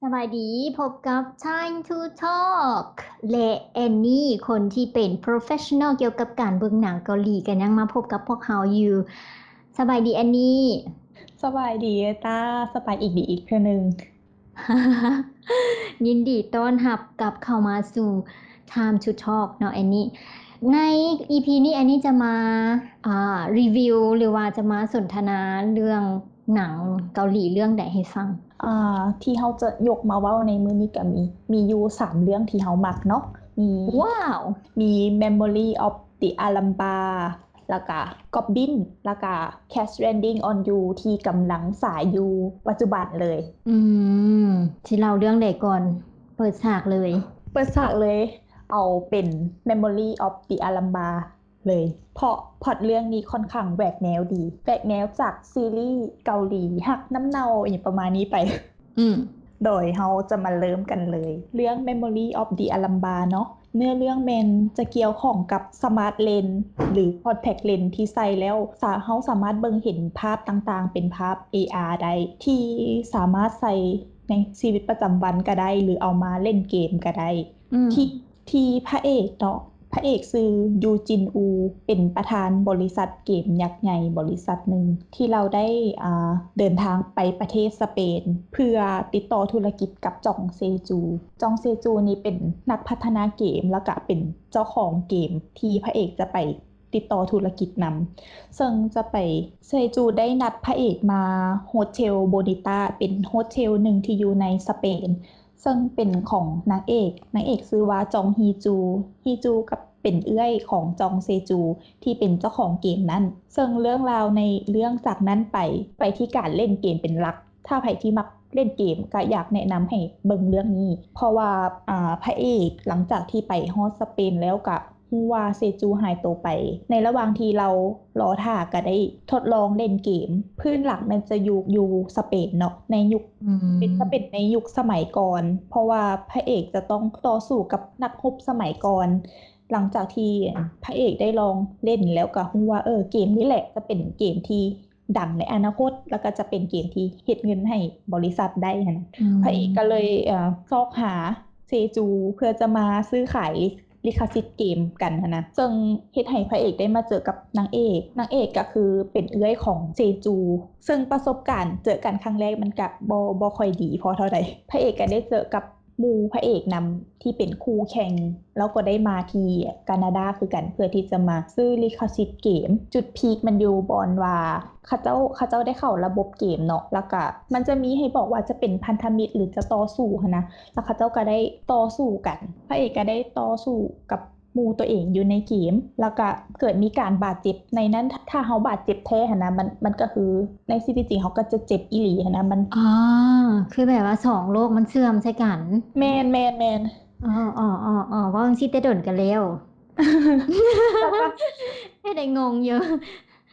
ສະບາຍດີ ພົບກັບ Time to Talk ແລະ ແອນນີ ຄົນທີ່ເປັນ professional ກ່ຽວກັບການເບິ່ງໜັງເກົາຫຼີ ກໍຍັງມາພົບກັບພວກເຮົາຢູ່. ສະບາຍດີ ແອນນີ. ສະບາຍດີ ເອຕາ. ສະບາຍອີກດີອີກເທື່ອໜຶ່ງ. ຍິນດີຕ້ອນຮັບກັບເຂົ້າມາສູ່ Time to Talk ເນາະ ແອນນີ. ໃນ ອີພີ ນີ້ ແອນນີຈະມາ ອ່າ ຣີວິວ ຫຼືວ່າຈະມາສົນທະນາເລື່ອງໜັງເກົາຫຼີເລື່ອງໃດໃຫ້ຟັງ? ອ່າ ທີ່ເຮົາຈະຍົກມາເວົ້າໃນມື້ນີ້ກໍມີ ມີຢູ່ສາມເລື່ອງທີ່ເຮົາມັກເນາະ. ມີ ວ້າວ ມີ Memory of the Alhambra ແລ້ວກະ Goblin ແລ້ວກະ Crash Landing on You ທີ່ກຳລັງສາຍຢູ່ປັດຈຸບັນເລີຍ. ອືມ ຊິເລົ່າເລື່ອງໃດກ່ອນ? ເປີດສາກເລີຍ. ເປີດສາກເລີຍ ເອົາເປັນ Memory of the Alhambra ເລີຍ ເພາະພລັອດເລື່ອງນີ້ຄ່ອນຂ້າງແຫວກແນວດີ ແຫວກແນວຈາກຊີຣີເກົາຫຼີຮັກນ້ຳເນົ່າ ອີ່ຫຍັງປະມານນີ້ໄປ. ອືມ ໂດຍເຮົາຈະມາເລີ່ມກັນເລີຍ ເລື່ອງ Memory of the Alhambra ເນາະ. ເນື້ອເລື່ອງແມ່ນຈະກ່ຽວຂ້ອງກັບ Smart Lens ຫຼື Contact Lens ທີ່ໃສ່ແລ້ວ ສາ- ເຮົາສາມາດເບິ່ງເຫັນພາບຕ່າງໆ ເປັນພາບ ເອອາ ໄດ້ ທີ່ສາມາດໃສ່ໃນຊີວິດປະຈຳວັນກໍໄດ້ ຫຼື ເອົາມາຫຼິ້ນເກມກໍໄດ້. ອືມ ທີ່ ທີ່ພະເອກເນາະ ພະເອກຊື່ ຢູຈິນ ອູ ເປັນປະທານບໍລິສັດເກມຍັກໃຫຍ່ບໍລິສັດໜຶ່ງ ທີ່ລາວໄດ້ ອ່າ ເດີນທາງໄປປະເທດສະເປນ ເພື່ອຕິດຕໍ່ທຸລະກິດກັບຈອງເຊຈູ. ຈອງເຊຈູນີ້ເປັນນັກພັດທະນາເກມ ແລ້ວກະເປັນເຈົ້າຂອງເກມທີ່ພະເອກຈະໄປຕິດຕໍ່ທຸລະກິດນຳ ເຊິ່ງຈະໄປ ເຊຈູໄດ້ນັດພະເອກມາໂຮເທວໂບນິຕາ ເປັນໂຮເທວໜຶ່ງທີ່ຢູ່ໃນສະເປນ ເຊິ່ງເປັນຂອງນາງເອກ ນາງເອກຊື່ວ່າ ຈອງຮີຈູ. ຮີຈູກໍເປັນເອື້ອຍຂອງຈອງເຊຈູ ທີ່ເປັນເຈົ້າຂອງເກມນັ້ນ. ເຊິ່ງເລື່ອງລາວໃນເລື່ອງຈາກນັ້ນໄປ ໄປທີ່ການເລ່ນເກມເປັນຫຼັກ. ຖ້າໃຜທີ່ມັກເລ່ນເກມ ກໍຢາກແນະນຳໃຫ້ເບິ່ງເລື່ອງນີ້ ເພາະວ່າ ອ່າ ພະເອກຫຼັງຈາກທີ່ໄປຮອດສະເປນແລ້ວ ກໍຮູ້ວ່າເຊຈູຫາຍໂຕໄປ. ໃນລະຫວ່າງທີ່ລາວລໍຖ້າ ກໍໄດ້ທົດລອງເລ່ນເກມ. ພື້ນຫຼັກແມ່ນຈະຢູ່ ຢູ່ສະເປນເນາະ ໃນຍຸກ ອືມ ເປັນ ຈະເປັນໃນຍຸກສະໄໝກ່ອນ ເພາະວ່າພະເອກຈະຕ້ອງຕໍ່ສູ້ກັບນັກຮົບສະໄໝກ່ອນ. ຫຼັງຈາກທີ່ພະເອກໄດ້ລອງເລ່ນແລ້ວ ກໍຮູ້ວ່າ ເອີ ເກມນີ້ແຫຼະຈະເປັນເກມທີ່ ດັງໃນອະນາຄົດ ແລ້ວກໍຈະເປັນເກມທີ່ເຮັດເງິນໃຫ້ບໍລິສັດໄດ້ຫັ້ນນະ. ອືມ ພະເອກກໍເລີຍ ເອີ ຊອກຫາເຊຈູ ເພື່ອຈະມາຊື້ຂາຍລິ ລິຂະສິດເກມກັນຫັ້ນນະ ເຊິ່ງເຮັດໃຫ້ພະເອກໄດ້ມາເຈີກັບນາງເອກ. ນາງເອກກໍຄືເປັນເອື້ອຍຂອງເຊຈູ ເຊິ່ງປະສົບການເຈີກັນຄັ້ງແລກມັນກໍບໍ່ ບໍ່ຄ່ອຍດີພໍເທົ່າໃດ. ພະເອກກໍໄດ້ເຈີກັບ ໝູ່ພະເອກນຳທີ່ເປັນຄູ່ແຂ່ງ ລາວກໍໄດ້ມາທີ່ການາດາຄືກັນ ເພື່ອທີ່ຈະມາຊື້ລິຂະສິດເກມ. ຈຸດພີກມັນຢູ່ບ່ອນວ່າ ເຂົາເຈົ້າ ເຂົາເຈົ້າໄດ້ເຂົ້າລະບົບເກມເນາະ ແລ້ວກະມັນຈະມີໃຫ້ບອກວ່າຈະເປັນພັນທະມິດ ຫຼື ຈະຕໍ່ສູ້ຫັ້ນນະ ແລ້ວເຂົາເຈົ້າກໍໄດ້ຕໍ່ສູ້ກັນ. ພະເອກກໍໄດ້ຕໍ່ສູ້ກັບ ໝູ່ຕົວເອງຢູ່ໃນເກມ ແລ້ວກະເກີດມີການບາດເຈັບໃນນັ້ນ. ຖ້າເຮົາບາດເຈັບແທ້ຫັ້ນນະ ມັນ ມັນກະຄືໃນຊີວິດຈິງເຮົາກະຈະເຈັບອີ່ຫຼີຫັ້ນນະ. ມັນ ອໍ ຄືແບບວ່າສອງໂລກມັນເຊື່ອມໃສ່ກັນ. ແມ່ນໆໆ. ອໍໆໆ ເວົ້າຈັ່ງຊີ້ແຕ່ດົນກະແລ້ວ. ແຕ່ກະ ເຮັດໃຫ້ງົງຢູ່.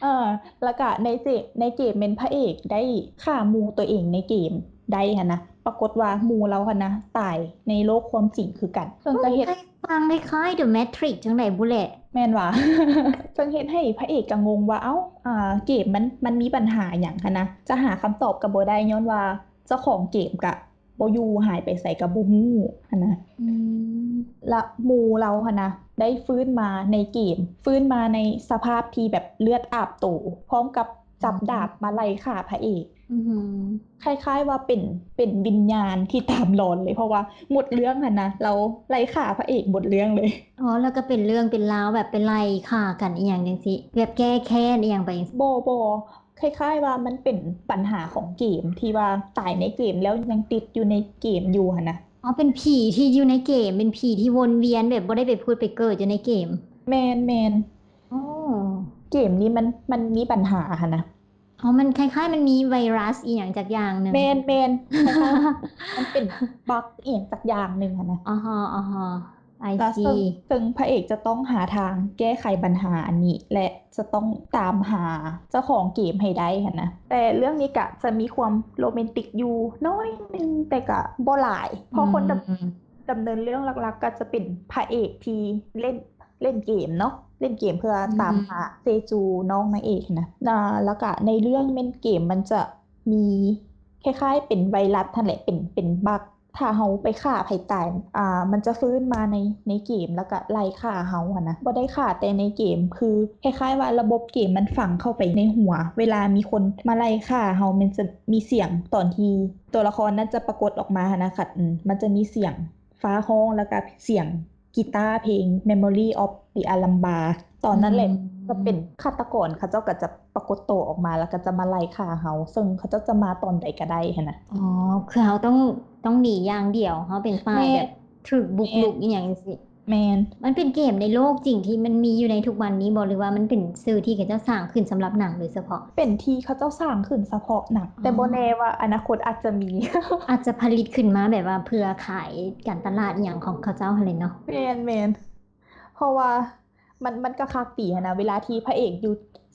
ເອີ ແລ້ວກະໃນເກມ ໃນເກມແມ່ນພະເອກໄດ້ຂ້າໝູ່ຕົວເອງໃນເກມໄດ້ຫັ້ນນະ. ປາກົດວ່າໝູ່ລາວຫັ້ນນະຕາຍໃນໂລກຄວາມຈິງຄືກັນ. ເຊິ່ງກະເຮັດ ຟັງຄ້າຍໆ The Matrix ຈັ່ງໃດບຸແຫຼະ. ແມ່ນຫວາ? ເຊິ່ງເຮັດໃຫ້ພະເອກກະງົງວ່າ ເອົ້າ ອ່າ ເກມມັນ ມັນມີບັນຫາຫຍັງຫັ້ນນະ? ຈະຫາຄຳຕອບກະບໍ່ໄດ້ ຍ້ອນວ່າເຈົ້າຂອງເກມກະບໍ່ຢູ່ ຫາຍໄປໃສກະບໍ່ຮູ້ຫັ້ນນະ. ອືມ ລະໝູ່ລາວຫັ້ນນະ ໄດ້ຟື້ນມາໃນເກມ ຟື້ນມາໃນສະພາບທີ່ແບບເລືອດອາບໂຕ ພ້ອມກັບຈັບດາບມາໄລ່ຂ້າພະເອກ. ອືມ ຄ້າຍໆວ່າເປັນ ເປັນວິນຍານທີ່ຕາມຫຼອນເລີຍ ເພາະວ່າໝົດເລື່ອງຫັ້ນນະ ລາວໄລ່ຂ້າພະເອກໝົດເລື່ອງເລີຍ. ອໍ ແລ້ວກໍເປັນເລື່ອງເປັນລາວ ແບບໄປໄລ່ຂ້າກັນອີ່ຫຍັງຈັ່ງຊີ້ ແບບແກ້ແຄ້ນອີ່ຫຍັງໄປຈັ່ງຊີ້. ບໍ່ ບໍ່ ຄ້າຍໆວ່າມັນເປັນບັນຫາຂອງເກມ ທີ່ວ່າຕາຍໃນເກມແລ້ວຍັງຕິດຢູ່ໃນເກມຢູ່ຫັ້ນນະ. ອໍ ເປັນຜີທີ່ຢູ່ໃນເກມ ເປັນຜີທີ່ວົນວຽນ ແບບບໍ່ໄດ້ໄປຜຸດໄປເກີດຢູ່ໃນເກມ. ແມ່ນໆ. ອໍ ເກມນີ້ມັນ ມັນມີບັນຫາຫັ້ນນະ. ອໍ ມັນຄ້າຍໆ ມັນມີໄວຣັສອີ່ຫຍັງຈັກຢ່າງໜຶ່ງ. ແມ່ນໆ ຄ້າຍໆ ມັນເປັນບັກອີ່ຫຍັງຈັກຢ່າງໜຶ່ງຫັ້ນນະ. ອໍຮະ ອໍຮະ I see. ເຊິ່ງ ເຊິ່ງພະເອກຈະຕ້ອງຫາທາງແກ້ໄຂບັນຫາອັນນີ້ ແລະ ຈະຕ້ອງຕາມຫາເຈົ້າຂອງເກມໃຫ້ໄດ້ຫັ້ນນະ. ແຕ່ເລື່ອງນີ້ກະຈະມີຄວາມໂຣແມນຕິກຢູ່ໜ້ອຍໜຶ່ງ ແຕ່ກະບໍ່ຫຼາຍ ເພາະຄົນດຳ ອືມ ດຳເນີນເລື່ອງຫຼັກໆ ກະຈະເປັນພະເອກທີ່ເລ່ນ ເລ່ນເກມເນາະ ເລ່ນເກມເພື່ອ ອືມ ຕາມຫາເຊຈູ ນ້ອງນາງເອກຫັ້ນນະ. ແລ້ວກະໃນເລື່ອງແມ່ນເກມມັນຈະມີຄ້າຍໆເປັນໄວຣັສຫັ້ນແຫຼະ ເປັນ ເປັນບັກ ຖ້າເຮົາໄປຂ້າໃຜຕາຍ ອ່າ ມັນຈະຟື້ນມາໃນ ໃນເກມ ແລ້ວກະໄລ່ຂ້າເຮົາຫັ້ນນະ. ບໍ່ໄດ້ຂ້າແຕ່ໃນເກມ ຄືຄ້າຍໆວ່າລະບົບເກມມັນຝັງເຂົ້າໄປໃນຫົວ ເວລາມີຄົນມາໄລ່ຂ້າເຮົາ ມັນຈະມີສຽງຕອນທີ່ຕົວລະຄອນນັ້ນຈະປາກົດອອກມາຫັ້ນນະ ຄັນ ອືມ ມັນຈະມີສຽງຟ້າຮ້ອງ ແລ້ວກະສຽງ ກີຕາເພງ Memory of the Alhambra ຕອນນັ້ນແຫຼະ ອືມ ຈະເປັນຄາດຕະກອນ ເຂົາເຈົ້າກໍຈະປາກົດໂຕອອກມາ ແລ້ວກໍຈະມາໄລ່ຂ້າເຮົາ ເຊິ່ງເຂົາເຈົ້າຈະມາຕອນໃດກໍໄດ້ຫັ້ນນະ. ອໍ ຄືເຮົາຕ້ອງ ຕ້ອງໜີຢ່າງດຽວ ເຮົາເປັນຝ່າຍ ແມ່ນ ແບບຖືກບຸກລຸກ ແມ່ນ ອີ່ຫຍັງຈັ່ງຊີ້. ແມ່ນ. ມັນເປັນເກມໃນໂລກຈິງທີ່ມັນມີຢູ່ໃນທຸກວັນນີ້ບໍ່ ຫຼືວ່າມັນເປັນຊື່ທີ່ເຂົາເຈົ້າສ້າງຂຶ້ນສຳລັບໜັງໂດຍສະເພາະ? ເປັນທີ່ເຂົາເຈົ້າສ້າງຂຶ້ນສະເພາະໜັງ ອໍ ແຕ່ບໍ່ແນ່ວ່າອະນາຄົດອາດຈະມີ ອາດຈະຜະລິດຂຶ້ນມາແບບວ່າເພື່ອຂາຍການຕະຫຼາດອີ່ຫຍັງຂອງເຂົາເຈົ້າຫັ້ນແຫຼະເນາະ. ແມ່ນໆ. ເພາະວ່າມັນ ມັນກໍຄັກດີຫັ້ນນະ ເວລາທີ່ພະເອກຢູ່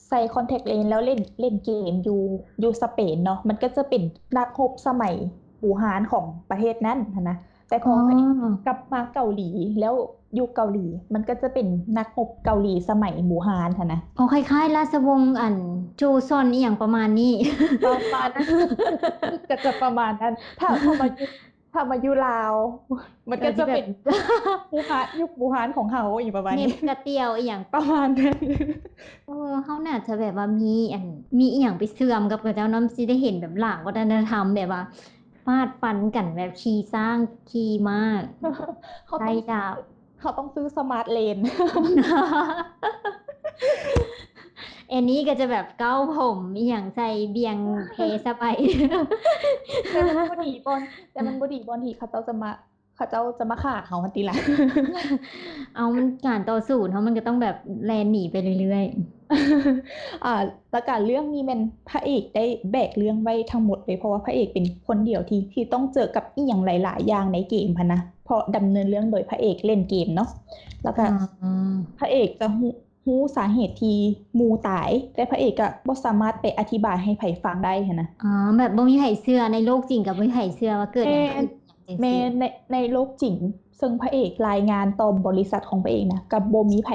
ໃສ່ contact lens ແລ້ວເລ່ນ ເລ່ນເກມຢູ່ ຢູ່ສະເປນເນາະ ມັນກໍຈະເປັນນັກຮົບສະໄໝບູຮານຂອງປະເທດນັ້ນຫັ້ນນະ ແຕ່ພໍ ອໍ ພະເອກກັບມາເກົາຫຼີ ແລ້ວຢູ່ເກົາຫຼີ ມັນກໍຈະເປັນນັກຮົບເກົາຫຼີສະໄໝບູຮານຫັ້ນນະ. ອໍ ຄ້າຍໆລາຊະວົງ ອັນ ໂຈຊອນ ອີ່ຫຍັງປະມານນີ້ ປະມານນັ້ນ ກໍຈະປະມານນັ້ນ ຖ້າ ຖ້າມາຢູ່ ຖ້າມາຢູ່ລາວ ມັນກໍຈະເປັນ ເອີ ທີ່ແບບ ບູຮານ ຍຸກບູຮານຂອງເຮົາ ອີ່ຫຍັງປະມານນີ້ ເລັບກະຕ່ຽວ ອີ່ຫຍັງປະມານນັ້ນ. ເອີ ເຮົາໜ້າຈະແບບວ່າມີ ອັນ ມີອີ່ຫຍັງໄປເຊື່ອມກັບເຂົາເຈົ້າເນາະ ຊິໄດ້ເຫັນແບບຫຼາງວັດທະນະທຳ ແບບວ່າຟາດຟັນກັນ ແບບຂີ່ຊ້າງ ຂີ່ມ້າ ເຮົາຕ້ອງ ໄລ່ດາບ. ເຂົາຕ້ອງຊື້ smart lens ແອນນີ້ກໍຈະແບບເກົ້າຜົມອີ່ຫຍັງໃສ່ ບ່ຽງເພສະໄປ ແຕ່ມັນບໍ່ດີບ່ອນ ແຕ່ມັນບໍ່ດີບ່ອນທີ່ເຂົາເຈົ້າຈະມາ ເຂົາເຈົ້າຈະມາຂ້າເຮົາຫັ້ນຕິລະ. ເອົາ ມັນການຕໍ່ສູ້ເນາະ ມັນກໍຕ້ອງແບບແລ່ນໜີໄປເລື້ອຍໆ. ອ່າ ແລ້ວກະເລື່ອງນີ້ແມ່ນພະເອກໄດ້ແບກເລື່ອງໄວ້ທັງໝົດເລີຍ ເພາະວ່າພະເອກເປັນຄົນດຽວທີ່ ທີ່ຕ້ອງເຈີກັບອີ່ຫຍັງຫຼາຍໆຢ່າງໃນເກມຫັ້ນນະ ເພາະດຳເນີນເລື່ອງໂດຍພະເອກເລ່ນເກມເນາະ ແລ້ວກະ ອືມ ພະເອກຈະຮູ້ ຮູ້ສາເຫດທີ່ໝູ່ຕາຍ ແຕ່ພະເອກກະບໍ່ສາມາດໄປອະທິບາຍໃຫ້ໃຜຟັງໄດ້ຫັ້ນນະ. ອໍ ແບບບໍ່ມີໃຜເຊື່ອ ໃນໂລກຈິງກໍບໍ່ມີໃຜເຊື່ອວ່າເກີດຫຍັງຂຶ້ນ. ແມ່ນ ໃນ ໃນໂລກຈິງ ເຊິ່ງພະເອກລາຍງານຕໍ່ບໍລິສັດຂອງພະເອກນະ ກໍບໍ່ມີໃຜ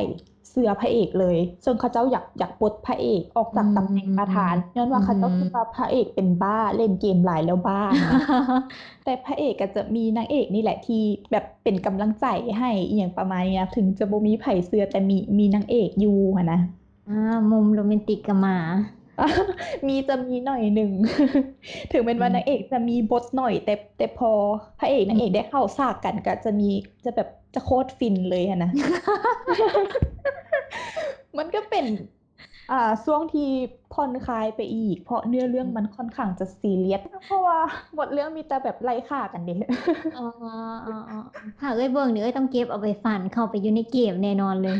ເຊື່ອພະເອກເລີຍ ເຊິ່ງເຂົາເຈົ້າຢາກ ຢາກປົດພະເອກອອກຈາກ ອືມ ຕຳແໜ່ງປະທານ ຍ້ອນວ່າເຂົາເຈົ້າ ອືມ ຄິດວ່າພະເອກເປັນບ້າ ເລ່ນເກມຫຼາຍແລ້ວບ້າຫັ້ນນະ. ແຕ່ພະເອກກໍຈະມີນາງເອກນີ້ແຫຼະທີ່ແບບເປັນກຳລັງໃຈໃຫ້ ອີ່ຫຍັງປະມານນີ້ນະ ເຖິງຈະບໍ່ມີໃຜເຊື່ອ ແຕ່ມີ ມີນາງເອກຢູ່ຫັ້ນນະ. ອ່າ ມຸມໂຣແມນຕິກກໍມາ ມີ ຈະມີໜ້ອຍໜຶ່ງ ເຖິງແມ່ນວ່າ ອືມ ນາງເອກຈະມີບົດໜ້ອຍ ແຕ່ ແຕ່ພໍພະເອກ ອືມ ນາງເອກໄດ້ເຂົ້າສາກກັນ ກໍຈະມີ ຈະແບບ ຈະໂຄດຟິນເລີຍຫັ້ນນະ. ມັນກໍເປັນ ອ່າ ຊ່ວງທີ່ຜ່ອນຄາຍໄປອີກ ເພາະເນື້ອເລື່ອງ ອືມ ມັນຄ່ອນຂ້າງຈະຊີຣຽສ ເພາະວ່າໝົດເລື່ອງມີແຕ່ແບບໄລ່ຂ້າກັນເດ. ອໍ ຖ້າເອື້ອຍເບິ່ງນີ້ ເອື້ອຍຕ້ອງເກັບເອົາໄປຝັນ ເຂົ້າໄປຢູ່ໃນເກມແນ່ນອນເລີຍ.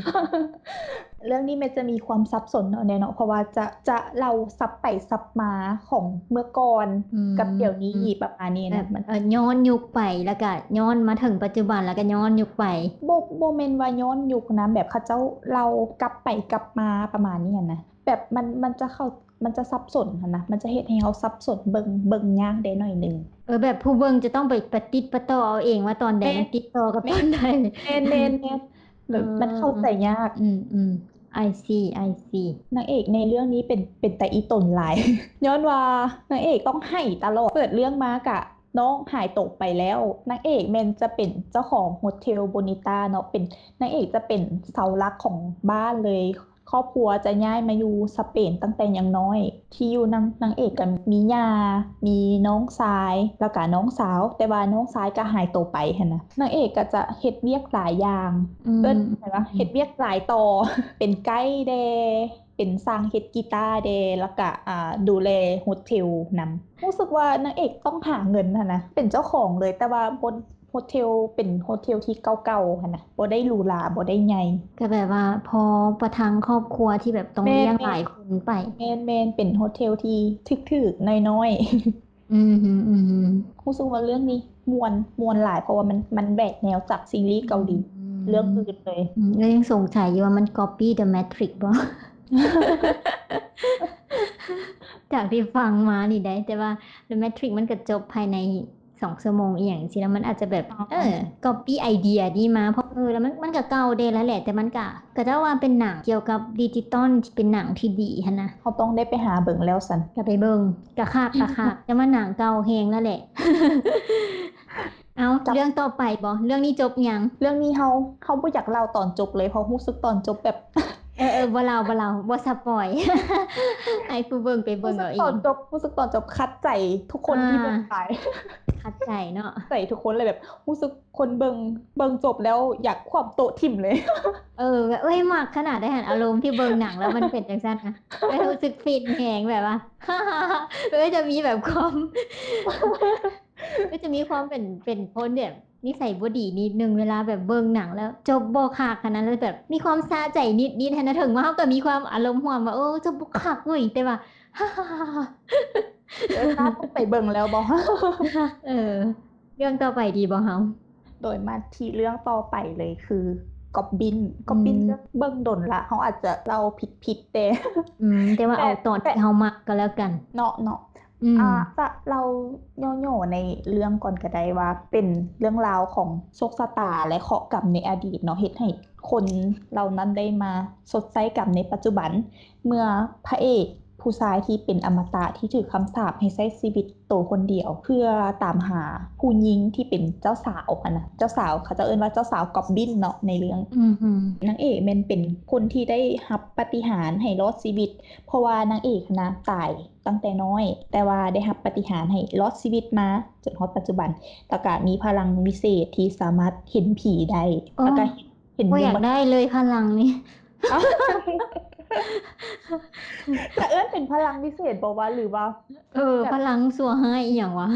ເລື່ອງນີ້ແມ່ນຈະມີຄວາມສັບສົນເນາະ ແນ່ເນາະ ເພາະວ່າຈະ ຈະເລົ່າສັບໄປສັບມາຂອງເມື່ອກ່ອນ ອືມ ກັບດຽວນີ້ ອືມ ປະມານນີ້ນະ ແບບ ມັນ ເອີ ຍ້ອນຍຸກໄປ ແລ້ວກະຍ້ອນມາເຖິງປັດຈຸບັນ ແລ້ວກະຍ້ອນຍຸກໄປ. ບໍ່ ບໍ່ແມ່ນວ່າຍ້ອນຍຸກນະ ແບບເຂົາເຈົ້າເລົ່າກັບໄປກັບມາປະມານນີ້ຫັ້ນນະ ແບບມັນ ມັນຈະເຂົ້າ ມັນຈະສັບສົນຫັ້ນນະ ມັນຈະເຮັດໃຫ້ເຮົາສັບສົນ ເບິ່ງ ເບິ່ງຍາກແດ່ໜ້ອຍໜຶ່ງ. ເອີ ແບບຜູ້ເບິ່ງຈະຕ້ອງໄປປະຕິດປະຕໍ່ເອົາເອງວ່າຕອນໃດ ແມ່ນ ມັນຕິດຕໍ່ກັບຕອນໃດ. ແມ່ນໆໆ ແບບ ເອີ ມັນເຂົ້າໃຈຍາກ. ອືມໆ I see I see. ນາງເອກໃນເລື່ອງນີ້ເປັນ ເປັນຕາອີ່ຕົນຫຼາຍ ຍ້ອນວ່ານາງເອກຕ້ອງໄຫ້ຕະຫຼອດ ເປີດເລື່ອງມາກະນ້ອງຫາຍຕົວໄປແລ້ວ. ນາງເອກແມ່ນຈະເປັນເຈົ້າຂອງໂຮເທວໂບນິຕ້າເນາະ ເປັນ ນາງເອກຈະເປັນເສົາຫຼັກຂອງບ້ານເລີຍ. ຄອບຄົວຈະຍ້າຍມາຢູ່ສະເປນຕັ້ງແຕ່ຍັງນ້ອຍ ທີ່ຢູ່ນຳນາງເອກກໍມີຍ່າ ມີນ້ອງຊາຍ ແລ້ວກະນ້ອງສາວ ແຕ່ວ່ານ້ອງຊາຍກໍຫາຍໂຕໄປຫັ້ນນະ. ນາງເອກກໍຈະເຮັດວຽກຫຼາຍຢ່າງ ອືມ ເອີ້ນວ່າ ອືມ ເຮັດວຽກຫຼາຍຕໍ່ ເປັນໄກແດ່ ເປັນຊ່າງເຮັດກີຕາແດ່ ແລ້ວກະ ອ່າ ດູແລໂຮເທວນຳ. ຮູ້ສຶກວ່ານາງເອກຕ້ອງຫາເງິນຫັ້ນນະ ເປັນເຈົ້າຂອງເລີຍ ແຕ່ວ່າບໍ່ ໂຮເທວເປັນໂຮເທວທີ່ເກົ່າໆຫັ້ນນະ ບໍ່ໄດ້ຫຼູຫຼາ ບໍ່ໄດ້ໃຫຍ່ ກໍແບບວ່າພໍປະທັງຄອບຄົວທີ່ແບບຕ້ອງ ແມ່ນໆ ລ້ຽງຫຼາຍຄົນໄປ. ແມ່ນໆ ເປັນໂຮເທວທີ່ຖືກໆ ນ້ອຍໆ. ອືມ ອືມ ອືມ ຮູ້ສຶກວ່າເລື່ອງນີ້ມ່ວນ ມ່ວນຫຼາຍ ເພາະວ່າມັນ ມັນແຫວກແນວຈາກຊີຣີເກົາຫຼີ ອືມ ເລື່ອງອື່ນເລີຍ. ອືມ ແລ້ວຍັງສົງໄສຢູ່ວ່າມັນ copy The Matrix ບໍ່? ຈາກທີ່ຟັງມານີ້ໄດ໋ ແຕ່ວ່າ The Matrix ມັນກໍຈົບພາຍໃນ ສອງຊົ່ວໂມງອີ່ຫຍັງຊີ້ນະ ມັນອາດຈະແບບ ອໍ ເອີ copy idea ນີ້ມາ ເພາະ ເອີ ແລ້ວມັນ ມັນກໍເກົ່າເດແລ້ວແຫຼະ ແຕ່ມັນກະ ເຂົາເຈົ້າວ່າເປັນໜັງກ່ຽວກັບດິຈິຕອນ ທີ່ເປັນໜັງທີ່ດີຫັ້ນນະ. ເຮົາຕ້ອງໄດ້ໄປຫາເບິ່ງແລ້ວຊັ້ນ. ກໍໄປເບິ່ງ ກະຄັກ ກະຄັກ ແຕ່ວ່າໜັງເກົ່າແຮງແລ້ວແຫຼະ. ເອົາ ເລື່ອງຕໍ່ໄປບໍ? ເລື່ອງນີ້ຈົບຍັງ? ເລື່ອງນີ້ເຮົາ ເຮົາບໍ່ຢາກເລົ່າຕອນຈົບເລີຍ ເພາະຮູ້ສຶກຕອນຈົບແບບ ເອີໆ ບໍ່ເລົ່າ ບໍ່ເລົ່າ ບໍ່ສະປອຍ ໃຫ້ຜູ້ເບິ່ງໄປເບິ່ງເອົາເອງ. ຕອນຈົບ ຮູ້ສຶກຕອນຈົບຂັດໃຈທຸກຄົນທີ່ເບິ່ງໄປ ຂັດໃຈເນາະ ໃຈທຸກຄົນເລີຍ ແບບຮູ້ສຶກຄົນເບິ່ງ ເບິ່ງຈົບແລ້ວຢາກຂວ້ຳໂຕະຖິ້ມເລີຍ. ເອີ ແບບ ເອີຍ ມັກຂະໜາດໃດຫັ້ນ ອາລົມທີ່ເບິ່ງໜັງແລ້ວມັນເປັນຈັ່ງຊັ້ນນະ ເອີຍ ຮູ້ສຶກຟິນແຮງ ແບບວ່າ ເອີຍ ຈະມີແບບຄວາມ ກໍຈະມີຄວາມເປັນ ເປັນຄົນແບບນິໄສບໍ່ດີນິດໜຶ່ງ ເວລາແບບເບິ່ງໜັງແລ້ວຈົບບໍ່ຄັກຫັ້ນນະ ແລ້ວແບບມີຄວາມສະໃຈນິດໆຫັ້ນນະ ເຖິງວ່າເຮົາກໍມີຄວາມອາລົມຮ່ວມວ່າ ເອີ ຈົບບໍ່ຄັກເວີຍ ແຕ່ວ່າ ເອີ ຕ້ອງໄປເບິ່ງແລ້ວບໍ່? ເອີ ເລື່ອງຕໍ່ໄປດີບໍ່ເຮົາ? ໂດຍມາທີ່ເລື່ອງຕໍ່ໄປເລີຍຄື Goblin Goblin ອືມ ເລື່ອງເບິ່ງດົນລະ ເຮົາອາດຈະເລົ່າຜິດໆແດ່ ອືມ ແຕ່ວ່າເອົາຕອນທີ່ເຮົາມັກກໍແລ້ວກັນເນາະ ເນາະ. ອືມ ອາ ຈະເລົ່າຫຍໍ້ໆໃນເລື່ອງກ່ອນກໍໄດ້ວ່າ ເປັນເລື່ອງລາວຂອງໂຊກຊະຕາ ແລະ ເຄາະກຳໃນອະດີດເນາະ ເຮັດໃຫ້ຄົນເຫຼົ່ານັ້ນໄດ້ມາຊົດໃຊ້ກຳໃນປັດຈຸບັນ ເມື່ອພະເອກຜູ້ຊາຍທີ່ເປັນອະມະຕະ ທີ່ຖືກຄຳສາບໃຫ້ໃຊ້ຊີວິດໂຕຄົນດຽວ ເພື່ອຕາມຫາຜູ້ຍິງທີ່ເປັນເຈົ້າສາວຫັ້ນນະ ເຈົ້າສາວ ເຂົາເຈົ້າເອີ້ນວ່າເຈົ້າສາວ Goblin ເນາະໃນເລື່ອງ. ອືມ ນາງເອກແມ່ນເປັນຄົນທີ່ໄດ້ຮັບປາຕິຫານໃຫ້ລອດຊີວິດ ເພາະວ່ານາງເອກຫັ້ນນະຕາຍ ຕັ້ງແຕ່ນ້ອຍ ແຕ່ວ່າໄດ້ຮັບປາຕິຫານໃຫ້ລອດຊີວິດມາຈົນຮອດປັດຈຸບັນ ແລ້ວກະມີພະລັງວິເສດທີ່ສາມາດເຫັນຜີໄດ້ ໂອ້ ແລ້ວກະເຫັນ ເຫັນ ບໍ່ຢາກໄດ້ເລີຍພະລັງນີ້. ຈະເອີ້ນເປັນພະລັງວິເສດບໍ່ວະ ຫຼືວ່າ ເອີ ແບບ ພະລັງຊົ່ວຮ້າຍອີ່ຫຍັງວະ?